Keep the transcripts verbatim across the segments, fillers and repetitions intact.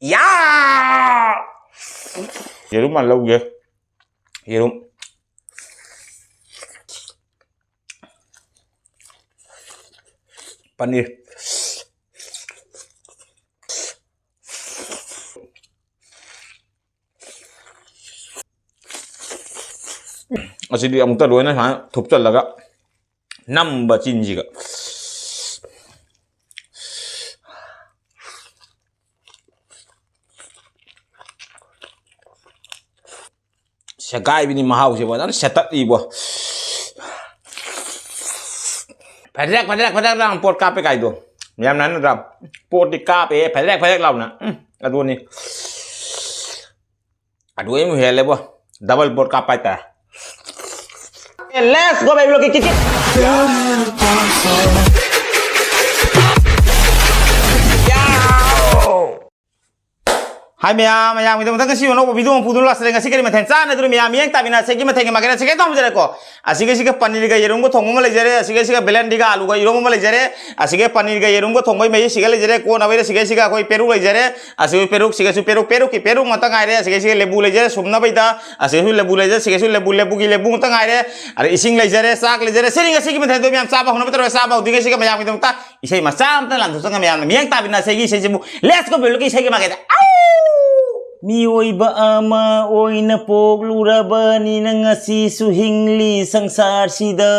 ꯌꯥ! ꯌꯦꯔꯨꯝ ꯑꯃ ꯂꯧꯒꯦ꯫ ꯌꯦꯔꯨꯝ꯫ ꯄꯅꯤꯔ꯫ ꯑꯁꯤꯗꯤ ꯑꯃꯨꯛꯇ ꯂꯣꯏꯅ ꯁꯨꯃꯥꯏꯅ ꯊꯨꯞꯆꯜꯂꯒ ꯅꯝꯕ ꯆꯤꯟꯁꯤꯒ꯫ ꯁꯦꯒꯥꯏꯕꯤꯅꯤ ꯃꯍꯥꯎꯁꯦ ꯐꯖꯅ ꯁꯦꯠꯇꯠꯂꯤꯕꯣ꯫ ꯐꯦꯗ꯭ꯔꯦꯛ ꯐꯦꯗ꯭ꯔꯦꯛ ꯐꯦꯗ꯭ꯔꯦꯛ ꯂꯥꯎꯅ ꯄꯣꯠ ꯀꯥꯞꯄꯦ ꯀꯥꯏꯗꯣ꯫ ꯃꯌꯥꯝꯅ ꯍꯥꯏꯅꯗ꯭ꯔꯥ? ꯄꯣꯠꯇꯤ ꯀꯥꯞꯄꯦ ꯐꯦꯗ꯭ꯔꯦꯛ ꯐꯦꯗ꯭ꯔꯦꯛ ꯂꯥꯎꯅ꯫ ꯎꯝ, ꯑꯗꯨꯅꯤ꯫ ꯑꯗꯨ ꯑꯩꯃꯨꯛ ꯍꯦꯜꯂꯦꯕꯣ꯫ ꯗꯕꯜ ꯄꯣꯠ ꯀꯥꯞꯄ ꯍꯥꯏꯇꯥꯔꯦ꯫ Let's go, baby, look at it. ꯍꯥꯏ ꯃꯌꯥꯝ, ꯃꯌꯥꯝꯒꯤꯗꯃꯛꯇ ꯉꯁꯤ ꯑꯅꯧꯕ video ꯑꯃ ꯄꯨꯗꯨꯅ ꯂꯥꯛꯆꯔꯦ꯫ ꯉꯁꯤ ꯀꯔꯤ ꯃꯊꯦꯜ ꯆꯥꯟꯅꯗꯣꯏꯅꯣ? ꯃꯌꯥꯝ ꯃꯤꯠꯌꯦꯡ ꯇꯥꯃꯤꯟꯅꯁꯦꯒꯤ ꯃꯊꯦꯜꯒꯤ ꯃꯥꯒꯦꯅ ꯁꯦꯀꯦꯟ ꯊꯝꯖꯔꯦꯀꯣ꯫ ꯑꯁꯤꯒ ꯑꯁꯤꯒ ꯄꯅꯤꯔꯒ ꯌꯦꯔꯨꯝꯒ ꯊꯣꯡꯕ ꯑꯃ ꯂꯩꯖꯔꯦ, ꯑꯁꯤꯒ ꯑꯁꯤꯒ ꯕꯦꯂꯦꯟꯗ꯭ꯔꯤꯒ ꯑꯂꯨꯒ ꯏꯔꯣꯝꯕ ꯑꯃ ꯂꯩꯖꯔꯦ, ꯑꯁꯤꯒ ꯄꯅꯤꯔꯒ ꯌꯦꯔꯨꯝꯒ ꯊꯣꯡꯕꯒꯤ ꯃꯍꯤ ꯁꯤꯒ ꯂꯩꯖꯔꯦ, ꯀꯣꯟꯅꯕꯩꯗ ꯑꯁꯤꯒ ꯑꯁꯤꯒ ꯑꯩꯈꯣꯏ ꯄꯦꯔꯨꯛ ꯂꯩꯖꯔꯦ, ꯑꯁꯤꯒ ꯄꯦꯔꯨꯛ, ꯁꯤꯒꯁꯨ ꯄꯦꯔꯨꯛ, ꯄꯦꯔꯨꯛꯀꯤ ꯄꯦꯔꯨꯛ ꯉꯥꯛꯇ ꯉꯥꯏꯔꯦ, ꯑꯁꯤꯒ ꯑꯁꯤꯒ ꯂꯦꯕꯨ ꯂꯩꯖꯔꯦ ꯁꯨꯝꯅꯕꯩꯗ, ꯑꯁꯤꯒꯁꯨ ꯂꯦꯕꯨ ꯂꯩꯖꯔꯦ, ꯁꯤꯒꯁꯨ ꯂꯦꯕꯨ, ꯂꯦꯕꯨꯒꯤ ꯂꯦꯕꯨ ꯉꯥꯛꯇ ꯉꯥꯏꯔꯦ, ꯑꯗ ꯏꯁꯤꯡ ꯂꯩꯖꯔꯦ, ꯆꯥꯛ ꯂꯩꯖꯔꯦ, ꯁꯤꯅꯤ ꯉꯁꯤꯒꯤ ꯃꯊꯦꯜꯗꯣ ꯃꯌꯥꯝ ꯆꯥꯕ ꯍꯧꯅꯕ ꯇꯧꯔꯒ ꯆꯥꯕ ꯍꯧꯗ꯭ꯔꯤꯉꯩꯁꯤꯒ ꯃꯌꯥꯝꯒꯤꯗꯃꯛꯇ ꯏꯁꯩ ꯃꯆꯥ ꯑꯃꯇ ꯂꯥꯟꯊꯣꯛꯆꯒ ꯃꯌꯥꯝꯅ ꯃꯤꯠꯌꯦꯡ ꯇꯥꯃꯤꯟꯅꯁꯦꯒꯤ ꯏꯁꯩꯁꯤꯕꯨ Let's Go ꯕꯦꯂꯨꯀꯤ ꯏꯁꯩꯒꯤ ꯃꯥꯒꯦꯗ꯫ ꯃꯤꯑꯣꯏꯕ ꯑꯃ ꯑꯣꯏꯅ ꯄꯣꯛꯂꯨꯔꯕꯅꯤꯅ ꯉꯁꯤꯁꯨ ꯍꯤꯡꯂꯤ ꯁꯪꯁꯥꯔꯁꯤꯗ꯫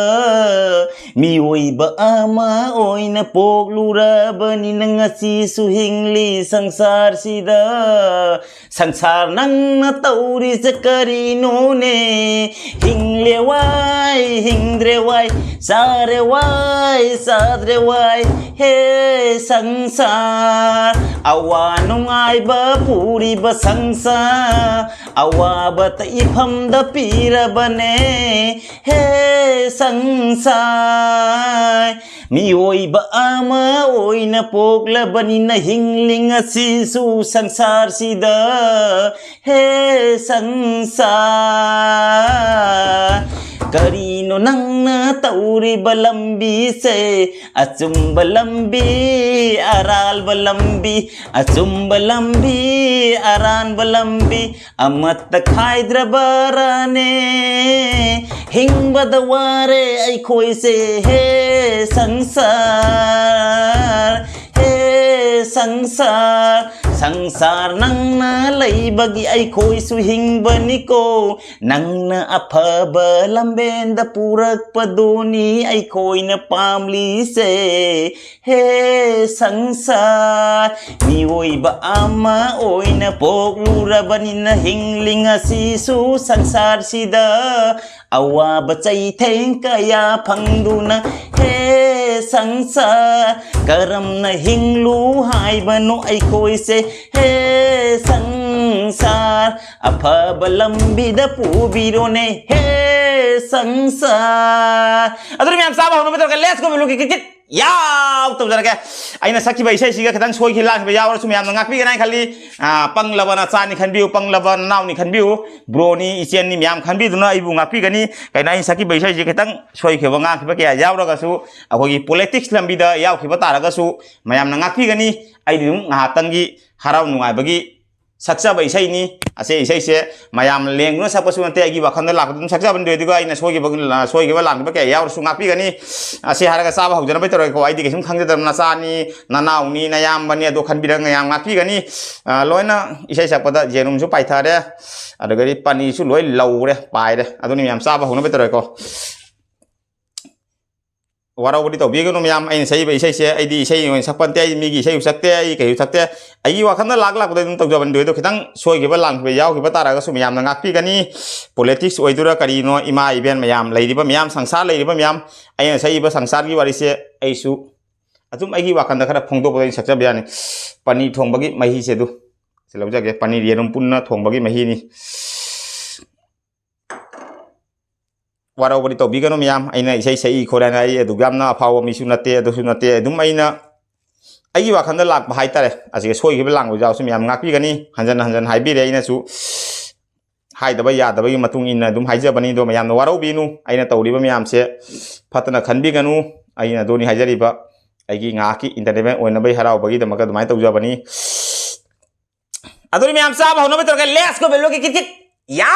ꯃꯤꯑꯣꯏꯕ ꯑꯃ ꯑꯣꯏꯅ ꯄꯣꯛꯂꯨꯔꯕꯅꯤꯅ ꯉꯁꯤꯁꯨ ꯍꯤꯡꯂꯤ ꯁꯪꯁꯥꯔꯁꯤꯗ꯫ ꯁꯪꯁꯥꯔ ꯅꯪꯅ ꯇꯧꯔꯤꯁꯦ ꯀꯔꯤꯅꯣꯅꯦ? ꯍꯤꯡꯂꯦ ꯋꯥꯏ, ꯍꯤꯡꯗ꯭ꯔꯦ ꯋꯥꯏ, ꯆꯥꯔꯦ ꯋꯥꯏ, ꯆꯥꯗ꯭ꯔꯦ ꯋꯥꯏ, ꯍꯦ ꯁꯪꯁꯥꯔ꯫ ꯑꯋꯥ ꯅꯨꯡꯉꯥꯏꯕ ꯄꯨꯔꯤꯕ ꯁꯪꯁꯥꯔ, ꯑꯋꯥꯕꯇ ꯏꯐꯝꯗ ꯄꯤꯔꯕꯅꯦ, ꯍꯦ ꯁꯪꯁꯥꯔ꯫ ꯃꯤꯑꯣꯏꯕ ꯑꯃ ꯑꯣꯏꯅ ꯄꯣꯛꯂꯕꯅꯤꯅ ꯍꯤꯡꯂꯤ ꯉꯁꯤꯁꯨ ꯁꯪꯁꯥꯔꯁꯤꯗ꯫ ꯍꯦ ꯁꯪꯁꯥꯔ, ꯀꯔꯤꯅꯣ ꯅꯪꯅ ꯇꯧꯔꯤꯕ ꯂꯝꯕꯤꯁꯦ? ꯑꯆꯨꯝꯕ ꯂꯝꯕꯤ, ꯑꯔꯥꯟꯕ ꯂꯝꯕꯤ, ꯑꯆꯨꯝꯕ ꯂꯝꯕꯤ, ꯑꯔꯥꯟꯕ ꯂꯝꯕꯤ, ꯑꯃꯠꯇ ꯈꯥꯏꯗ꯭ꯔꯕꯔꯥꯅꯦ? ꯍꯤꯡꯕꯗ ꯋꯥꯔꯦ ꯑꯩꯈꯣꯏꯁꯦ, ꯍꯦ ꯁꯪꯁꯥꯔ, ꯍꯦ ꯁꯪꯁꯥꯔ, ꯁꯪꯁꯥꯔ ꯅꯪꯅ ꯂꯩꯕꯒꯤ ꯑꯩꯈꯣꯏꯁꯨ ꯍꯤꯡꯕꯅꯤꯀꯣ꯫ ꯅꯪꯅ ꯑꯐꯕ ꯂꯝꯕꯦꯟꯗ ꯄꯨꯔꯛꯄꯗꯨꯅꯤ ꯑꯩꯈꯣꯏꯅ ꯄꯥꯝꯂꯤꯁꯦ꯫ ꯍꯦ ꯁꯪꯁꯥꯔ, ꯃꯤꯑꯣꯏꯕ ꯑꯃ ꯑꯣꯏꯅ ꯄꯣꯛꯂꯨꯔꯕꯅꯤꯅ ꯍꯤꯡꯂꯤ ꯉꯁꯤꯁꯨ ꯁꯪꯁꯥꯔꯁꯤꯗ꯫ ꯑꯋꯥꯕ ꯆꯩꯊꯦꯡ ꯀꯌꯥ ꯐꯪꯗꯨꯅ, ꯍꯦ ꯁꯪꯁꯥꯔ, ꯀꯔꯝꯅ ꯍꯤꯡꯂꯨ ꯍꯥꯏꯕꯅꯣ ꯑꯩꯈꯣꯏꯁꯦ? ꯍꯦ ꯁꯪꯁꯥꯔ, ꯑꯐꯕ ꯂꯝꯕꯤꯗ ꯄꯨꯕꯤꯔꯣꯅꯦ, ꯍꯦ ꯁꯪꯁꯥꯔ꯫ ꯑꯗꯨꯅ ꯃꯌꯥꯝ ꯆꯥꯕ ꯍꯧꯅꯕ ꯇꯧꯔꯒ, let's go, ꯃꯤꯂꯨꯀꯤ ꯀꯤꯠ ꯀꯤꯠ ꯌꯥꯎ ꯇꯧꯖꯔꯒꯦ꯫ ꯑꯩꯅ ꯁꯛꯈꯤꯕ ꯏꯁꯩꯁꯤꯒ ꯈꯤꯇꯪ ꯁꯣꯏꯈꯤ ꯂꯥꯡꯈꯤꯕ ꯌꯥꯎꯔꯁꯨ ꯃꯌꯥꯝꯅ ꯉꯥꯛꯄꯤꯒꯅꯤ ꯍꯥꯏꯅ ꯈꯜꯂꯤ꯫ ꯑꯥ, ꯄꯪꯂꯕ ꯅꯆꯥꯅꯤ ꯈꯟꯕꯤꯌꯨ, ꯄꯪꯂꯕ ꯅꯅꯥꯎꯅꯤ ꯈꯟꯕꯤꯌꯨ, ꯕ꯭ꯔꯣꯅꯤ, ꯏꯆꯦꯅꯤ ꯃꯌꯥꯝ ꯈꯟꯕꯤꯗꯨꯅ ꯑꯩꯕꯨ ꯉꯥꯛꯄꯤꯒꯅꯤ꯫ ꯀꯩꯅꯣ, ꯑꯩꯅ ꯁꯛꯈꯤꯕ ꯏꯁꯩꯁꯤ ꯈꯤꯇꯪ ꯁꯣꯏꯈꯤꯕ ꯉꯥꯡꯈꯤꯕ ꯀꯌꯥ ꯌꯥꯎꯔꯒꯁꯨ, ꯑꯩꯈꯣꯏꯒꯤ ꯄꯣꯂꯤꯇꯤꯛꯁ ꯂꯝꯕꯤꯗ ꯌꯥꯎꯈꯤꯕ ꯇꯥꯔꯒꯁꯨ ꯃꯌꯥꯝꯅ ꯉꯥꯛꯄꯤꯒꯅꯤ꯫ ꯑꯩꯗꯤ ꯑꯗꯨꯝ ꯉꯥꯏꯍꯥꯛꯇꯪꯒꯤ ꯍꯔꯥꯎ ꯅꯨꯡꯉꯥꯏꯕꯒꯤ ꯁꯛꯆꯕ ꯏꯁꯩꯅꯤ꯫ ꯑꯁꯤ ꯏꯁꯩꯁꯦ ꯃꯌꯥꯝ ꯂꯦꯡꯗꯨꯅ ꯁꯛꯄꯁꯨ ꯅꯠꯇꯦ, ꯑꯩꯒꯤ ꯋꯥꯈꯜꯗ ꯂꯥꯛꯄꯗ ꯑꯗꯨꯝ ꯁꯛꯆꯕꯅꯤ꯫ ꯑꯗꯨꯒ ꯑꯩꯅ ꯁꯣꯏꯈꯤꯕ, ꯁꯣꯏꯈꯤꯕ ꯂꯥꯟꯈꯤꯕ ꯀꯌꯥ ꯌꯥꯎꯔꯁꯨ ꯉꯥꯛꯄꯤꯒꯅꯤ꯫ ꯑꯁꯤ ꯍꯥꯏꯔꯒ ꯆꯥꯕ ꯍꯧꯖꯅꯕ ꯇꯧꯔꯒꯦꯀꯣ꯫ ꯑꯩꯗꯤ ꯀꯩꯁꯨꯝ ꯈꯪꯖꯗꯕ ꯅꯆꯥꯅꯤ, ꯅꯅꯥꯎꯅꯤ, ꯅꯌꯥꯝꯕꯅꯤ, ꯑꯗꯣ ꯈꯟꯕꯤꯔꯒ ꯃꯌꯥꯝ ꯉꯥꯛꯄꯤꯒꯅꯤ꯫ ꯑ, ꯂꯣꯏꯅ ꯏꯁꯩ ꯁꯛꯄꯗ ꯌꯦꯔꯨꯝꯁꯨ ꯄꯥꯏꯊꯔꯦ, ꯑꯗꯨꯗꯒꯤꯗꯤ ꯄꯅꯤꯁꯨ ꯂꯣꯏ ꯂꯧꯔꯦ, ꯄꯥꯏꯔꯦ꯫ ꯑꯗꯨꯅ ꯃꯌꯥꯝ ꯆꯥꯕ ꯍꯧꯅꯕ ꯇꯧꯔꯦꯀꯣ꯫ ꯋꯥꯔꯧꯕꯗꯤ ꯇꯧꯕꯤꯒꯅꯨ ꯃꯌꯥꯝ, ꯑꯩꯅ ꯁꯛꯏꯕ ꯏꯁꯩꯁꯦ ꯑꯩꯗꯤ ꯏꯁꯩ ꯑꯣꯏꯅ ꯁꯛꯄ ꯅꯠꯇꯦ, ꯑꯩ ꯃꯤꯒꯤ ꯏꯁꯩꯁꯨ ꯁꯛꯇꯦ, ꯑꯩ ꯀꯩꯁꯨ ꯁꯛꯇꯦ꯫ ꯑꯩꯒꯤ ꯋꯥꯈꯜꯗ ꯂꯥꯛ ꯂꯥꯛꯄꯗ ꯑꯗꯨꯝ ꯇꯧꯖꯕꯅꯤ꯫ ꯑꯗꯨ ꯈꯤꯇꯪ ꯁꯣꯏꯈꯤꯕ ꯂꯥꯟꯈꯤꯕ ꯌꯥꯎꯈꯤꯕ ꯇꯥꯔꯒꯁꯨ ꯃꯌꯥꯝꯅ ꯉꯥꯛꯄꯤꯒꯅꯤ꯫ ꯄꯣꯂꯤꯇꯤꯛꯁ ꯑꯣꯏꯗꯣꯏꯔꯥ ꯀꯔꯤꯅꯣ, ꯏꯃꯥ ꯏꯕꯦꯟ ꯃꯌꯥꯝ, ꯂꯩꯔꯤꯕ ꯃꯌꯥꯝ, ꯁꯪꯁꯥꯔ ꯂꯩꯔꯤꯕ ꯃꯌꯥꯝ, ꯑꯩꯅ ꯁꯛꯏꯕ ꯁꯪꯁꯥꯔꯒꯤ ꯋꯥꯔꯤꯁꯦ ꯑꯩꯁꯨ ꯑꯗꯨꯝ ꯑꯩꯒꯤ ꯋꯥꯈꯜꯗ ꯈꯔ ꯐꯣꯡꯗꯣꯛꯄꯗ ꯑꯩꯅ ꯁꯛꯆꯕ ꯌꯥꯅꯤ꯫ ꯄꯅꯤ ꯊꯣꯡꯕꯒꯤ ꯃꯍꯤꯁꯦ ꯑꯗꯨ ꯁꯤ ꯂꯧꯖꯒꯦ꯫ ꯄꯅꯤꯔ ꯌꯦꯔꯨꯝ ꯄꯨꯟꯅ ꯊꯣꯡꯕꯒꯤ ꯃꯍꯤꯅꯤ꯫ ꯋꯥꯔꯧꯕꯗꯤ ꯇꯧꯕꯤꯒꯅꯨ ꯃꯌꯥꯝ, ꯑꯩꯅ ꯏꯁꯩ ꯁꯛꯏ ꯈꯣꯠꯂꯦꯅ꯫ ꯑꯩ ꯑꯗꯨꯛ ꯌꯥꯝꯅ ꯑꯐꯥꯎꯕ ꯃꯤꯁꯨ ꯅꯠꯇꯦ, ꯑꯗꯨꯁꯨ ꯅꯠꯇꯦ꯫ ꯑꯗꯨꯝ ꯑꯩꯅ ꯑꯩꯒꯤ ꯋꯥꯈꯜꯗ ꯂꯥꯛꯄ ꯍꯥꯏꯇꯥꯔꯦ꯫ ꯑꯁꯤꯒ ꯁꯣꯏꯈꯤꯕ ꯂꯥꯡꯕ ꯌꯥꯎꯁꯨ ꯃꯌꯥꯝ ꯉꯥꯛꯄꯤꯒꯅꯤ꯫ ꯍꯟꯖꯟ ꯍꯟꯖꯟ ꯍꯥꯏꯕꯤꯔꯦ ꯑꯩꯅꯁꯨ꯫ ꯍꯥꯏꯗꯕ ꯌꯥꯗꯕꯒꯤ ꯃꯇꯨꯡ ꯏꯟꯅ ꯑꯗꯨꯝ ꯍꯥꯏꯖꯕꯅꯤ꯫ ꯑꯗꯣ ꯃꯌꯥꯝꯅ ꯋꯥꯔꯧꯕꯤꯅꯨ, ꯑꯩꯅ ꯇꯧꯔꯤꯕ ꯃꯌꯥꯝꯁꯦ ꯐꯠꯇꯅ ꯈꯟꯕꯤꯒꯅꯨ꯫ ꯑꯩꯅ ꯑꯗꯨꯅꯤ ꯍꯥꯏꯖꯔꯤꯕ, ꯑꯩꯒꯤ ꯉꯥꯏꯍꯥꯛꯀꯤ entertainment ꯑꯣꯏꯅꯕꯒꯤ ꯍꯔꯥꯎꯕꯒꯤꯗꯃꯛꯇ ꯑꯗꯨꯃꯥꯏꯅ ꯇꯧꯖꯕꯅꯤ꯫ ꯑꯗꯨꯅꯤ ꯃꯌꯥꯝ, ꯆꯥꯕ ꯍꯧꯅꯕ ꯇꯧꯔꯒ let's go ꯕꯦꯂꯣꯒꯤ ꯀꯤꯠ ꯀꯤꯠ꯫ ꯌꯥ!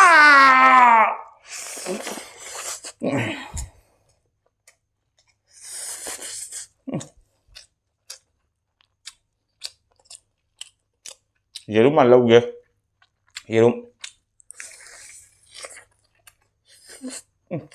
ꯌꯦꯔꯨꯝ ꯑꯃ ꯂꯧꯒꯦ꯫ ꯌꯦꯔꯨꯝ꯫ ꯎꯝ꯫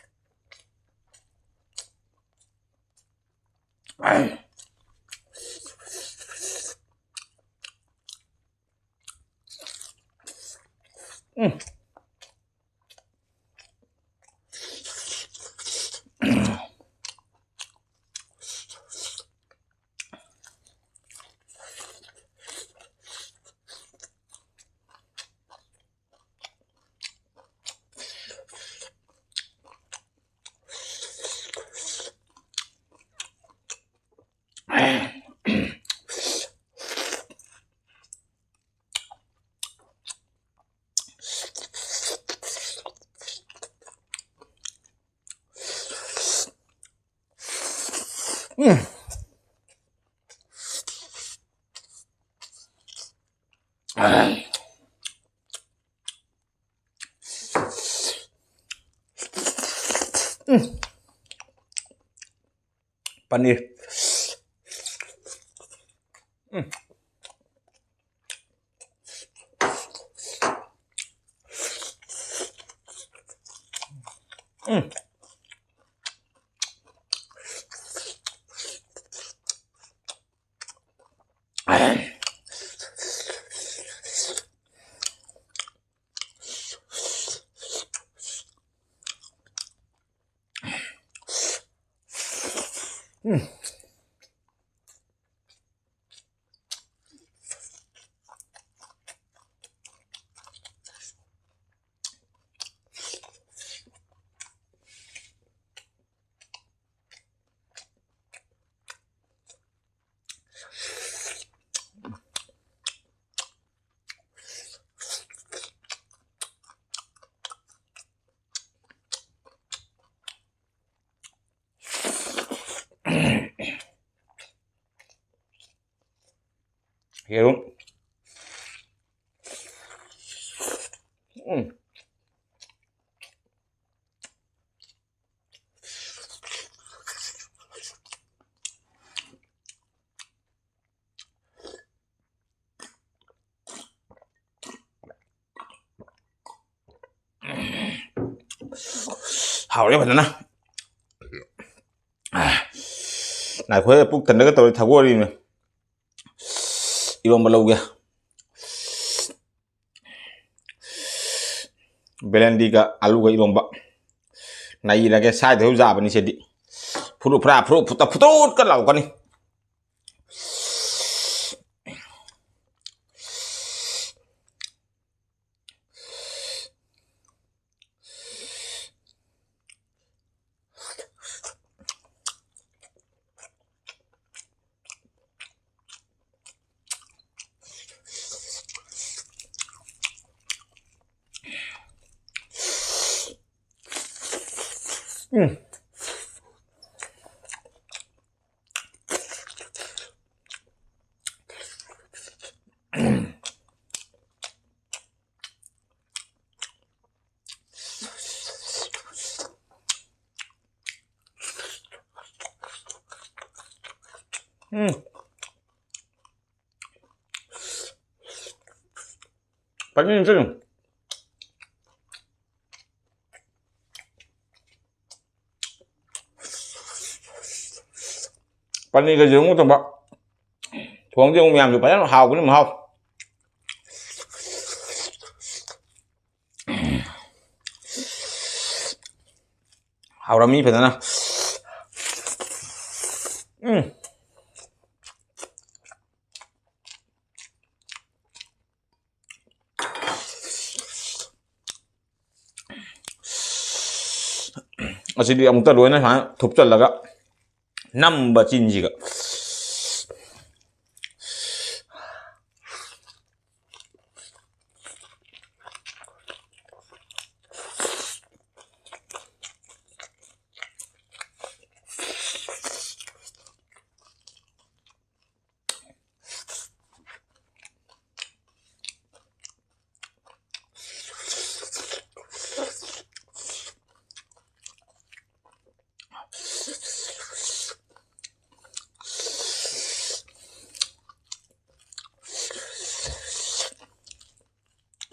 ꯎꯝ꯫ ꯎꯝ꯫ ꯄꯅꯤꯔ꯫ ꯎꯝ꯫ ꯎꯝ꯫ ꯎꯝ꯫ ꯌꯦꯔꯨꯝ꯫ ꯎꯝ꯫ ꯍꯥꯎꯔꯦ ꯐꯖꯅ꯫ ꯉꯥꯏꯈꯣꯍꯦ, ꯄꯨꯛ ꯊꯟꯗꯒ ꯇꯧꯔꯤ ꯊꯒꯣꯔꯤꯅꯦ꯫ ꯏꯔꯣꯝꯕ ꯂꯧꯒꯦ꯫ ꯕꯦꯂꯦꯟꯗꯤꯒ ꯑꯂꯨꯒ ꯏꯔꯣꯝꯕ ꯅꯩꯔꯒꯦ꯫ ꯁꯥꯏꯗ ꯍꯧꯖꯤꯛ ꯌꯥꯕꯅꯤ ꯁꯤꯗꯤ꯫ ꯐꯨꯔꯨ ꯐꯨꯔꯥ ꯐꯨꯔꯨ ꯐꯨꯠꯇ ꯐꯨꯇꯣꯠꯀ ꯂꯥꯎꯒꯅꯤ꯫ ꯎꯝ꯫ ꯎꯝ꯫ ꯄꯅꯤꯔꯁꯦ꯫ ꯄꯅꯤꯔꯒ ꯌꯦꯔꯨꯝꯒ ꯊꯣꯡꯕ꯫ ꯊꯣꯡꯗꯤ ꯑꯃꯨꯛ ꯃꯌꯥꯝꯁꯨ ꯐꯖꯅ ꯍꯥꯎꯕꯅꯤ ꯃꯍꯥꯎ꯫ ꯍꯥꯎꯔꯝꯃꯤ ꯐꯖꯅ꯫ ꯎꯝ꯫ ꯑꯁꯤꯗꯤ ꯑꯃꯨꯛꯇ ꯂꯣꯏꯅ ꯁꯨꯃꯥꯏꯅ ꯊꯨꯞꯆꯜꯂꯒ ꯅꯝꯕ ꯆꯤꯟꯁꯤꯒ꯫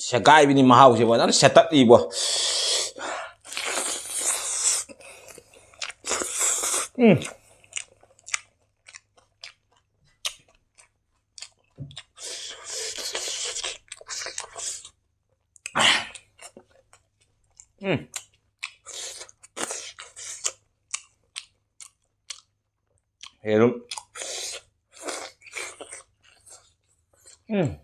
ꯁꯦꯒꯥꯏꯕꯤꯅꯤ ꯃꯍꯥꯎꯁꯦ, ꯐꯖꯅ ꯁꯦꯠꯇꯠꯂꯤꯕꯣ꯫ ꯎꯝ꯫ ꯎꯝ꯫ ꯌꯦꯔꯨꯝ꯫ ꯎꯝ꯫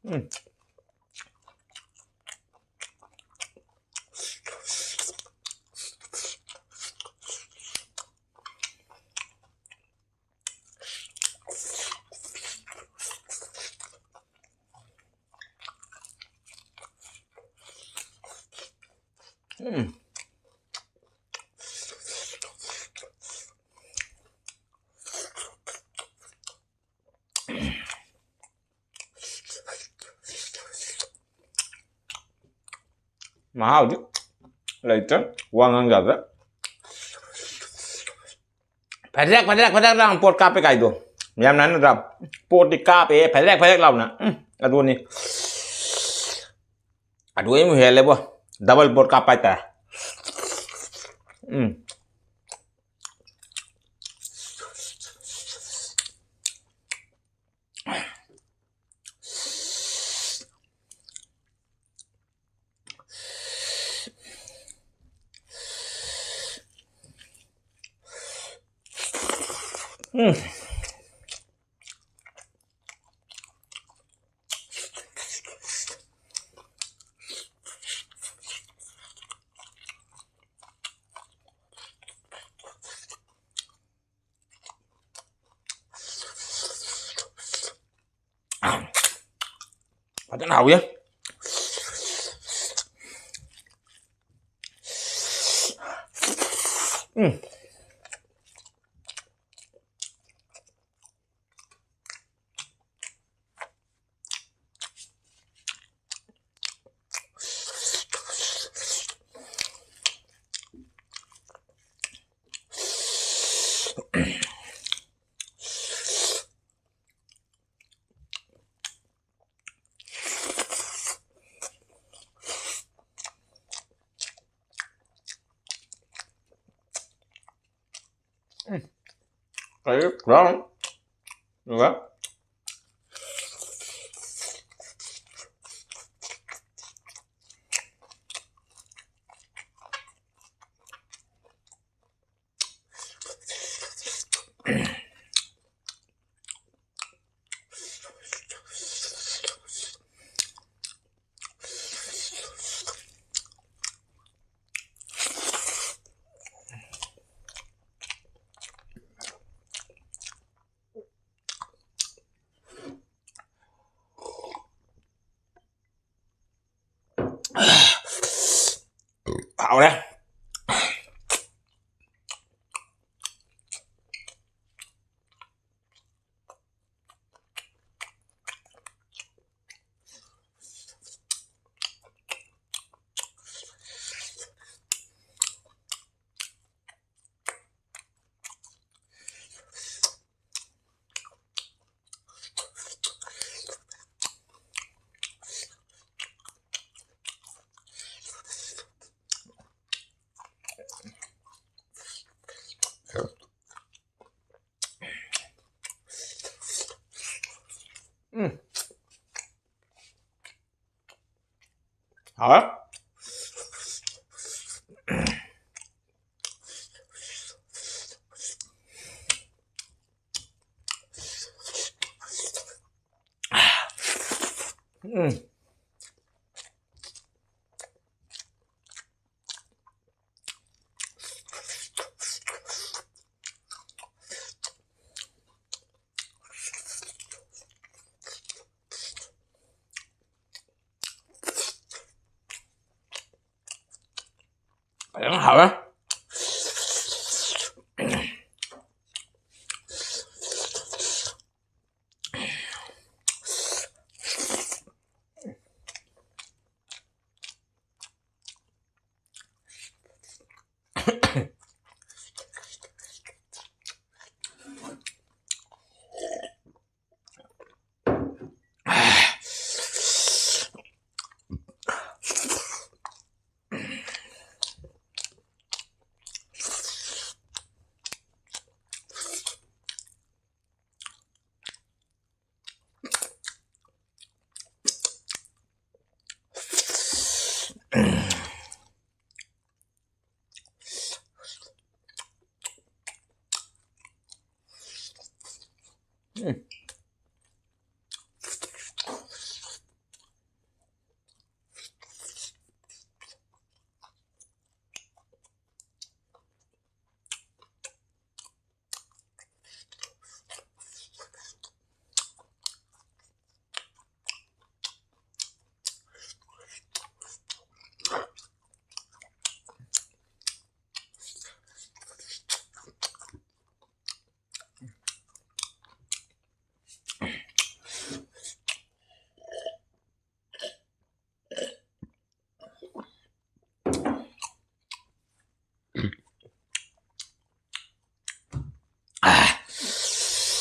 ꯎꯝ꯫ ꯎꯝ꯫ ꯃꯍꯥꯎꯗꯤ ꯂꯩꯇ꯭ꯔꯦ, ꯋꯥ ꯉꯥꯡ ꯌꯥꯗ꯭ꯔꯦ꯫ ꯐꯦꯗ꯭ꯔꯦꯛ ꯐꯦꯗ꯭ꯔꯦꯛ ꯐꯦꯗ꯭ꯔꯦꯛ ꯂꯥꯎꯅ ꯄꯣꯠ ꯀꯥꯞꯄꯦ ꯀꯥꯏꯗꯣ꯫ ꯃꯌꯥꯝꯅ ꯍꯥꯏꯅꯗ꯭ꯔꯥ? ꯄꯣꯠꯇꯤ ꯀꯥꯞꯄꯦ ꯐꯦꯗ꯭ꯔꯦꯛ ꯐꯦꯗ꯭ꯔꯦꯛ ꯂꯥꯎꯅ꯫ ꯎꯝ, ꯑꯗꯨꯅꯤ꯫ ꯑꯗꯨ ꯑꯩ ꯑꯃꯨꯛ ꯍꯦꯜꯂꯦꯕꯣ꯫ ꯗꯕꯜ ꯄꯣꯠ ꯀꯥꯞꯄ ꯍꯥꯏꯇꯥꯔꯦ꯫ ꯎꯝ꯫ ꯎꯝ꯫ ꯐꯖꯅ ꯍꯥꯎꯋꯤ꯫ ꯎꯝ꯫ ꯀꯔꯤ ꯕ꯭ꯔꯥꯎꯟ? ꯑꯗꯨꯒ ꯍꯥꯎꯔꯦ꯫ ꯎꯝ꯫ ꯍꯥꯎꯋꯦ꯫ ꯎꯝ꯫ ꯐꯖꯅ ꯍꯥꯎꯋꯦ꯫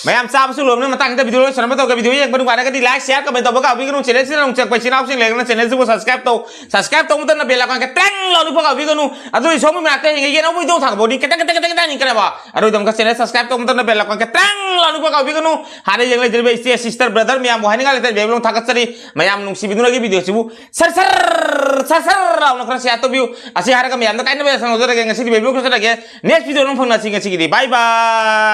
ꯃꯌꯥꯝ ꯆꯥꯕꯁꯨ ꯂꯣꯏꯕꯅ ꯃꯇꯥꯡꯗ video ꯂꯣꯏꯁꯟꯅꯕ ꯇꯧꯒꯦ꯫ Video ꯌꯦꯡꯕ ꯅꯨꯡꯉꯥꯏꯔꯒꯗꯤ like, share, comment ꯇꯧꯕ ꯀꯥꯎꯕꯤꯒꯅꯨ꯫ Channel ꯁꯤꯗ ꯅꯧꯅ ꯆꯪꯉꯛꯄ ꯏꯆꯤꯟ ꯏꯅꯥꯎꯁꯤꯡ ꯂꯩꯔꯒꯅ channel ꯁꯤꯕꯨ subscribe ꯇꯧ꯫ Subscribe ꯇꯧꯕ ꯃꯇꯝꯗ bell icon ꯈꯤꯇꯪ ꯂꯥꯎꯅꯤꯛꯄ ꯀꯥꯎꯕꯤꯒꯅꯨ꯫ ꯑꯗꯨ ꯏꯁꯣꯝꯒꯤ ꯃꯅꯥꯛꯇ ꯍꯦꯡꯒꯩ ꯌꯦꯟ ꯑꯃꯨꯛ ꯏꯗꯣꯡ ꯊꯥꯡꯕ ꯕꯣꯗꯤ ꯈꯤꯇꯪ ꯈꯤꯇꯪ ꯈꯤꯇꯪ ꯈꯤꯇꯪ ꯅꯤꯛꯀꯅꯦꯕ꯫ ꯑꯗꯨꯒꯤꯗꯃꯛꯇ channel subscribe ꯇꯧꯕ ꯃꯇꯝꯗ bell icon ꯈꯤꯇꯪ ꯂꯥꯎꯅꯤꯛꯄ ꯀꯥꯎꯕꯤꯒꯅꯨ꯫ ꯍꯥꯟꯅ ꯌꯦꯡ ꯂꯩꯖꯔꯤꯕ ꯏꯆꯦ sister brother ꯃꯌꯥꯝꯕꯨ ꯍꯥꯏꯅꯤꯡꯉꯥꯏ ꯂꯩꯇꯅ ꯕꯦꯕꯤꯂꯣꯡ ꯊꯥꯒꯠꯆꯔꯤ꯫ ꯃꯌꯥꯝ ꯅꯨꯡꯁꯤꯕꯤꯗꯨꯅꯒꯤ video ꯁꯤꯕꯨ ꯁꯔ ꯁꯔ ꯁꯔ ꯁꯔ ꯂꯥꯎꯅ ꯈꯔ share ꯇꯧꯕꯤꯌꯨ꯫ ꯑꯁꯤ ꯍꯥꯏꯔꯒ ꯃꯌꯥꯝꯗ ꯀꯥꯏꯅꯕ ꯌꯥꯁꯪ ꯂꯧꯖꯔꯒꯦ꯫ ꯉꯁꯤꯗꯤ ꯕꯦꯕꯤꯂꯣꯡ ꯂꯣꯏꯁꯤꯜꯂꯒꯦ꯫ Next video ꯗ ꯑꯃꯨꯛ ꯐꯪꯅꯁꯤ꯫ ꯉꯁꯤꯒꯤꯗꯤ bye bye꯫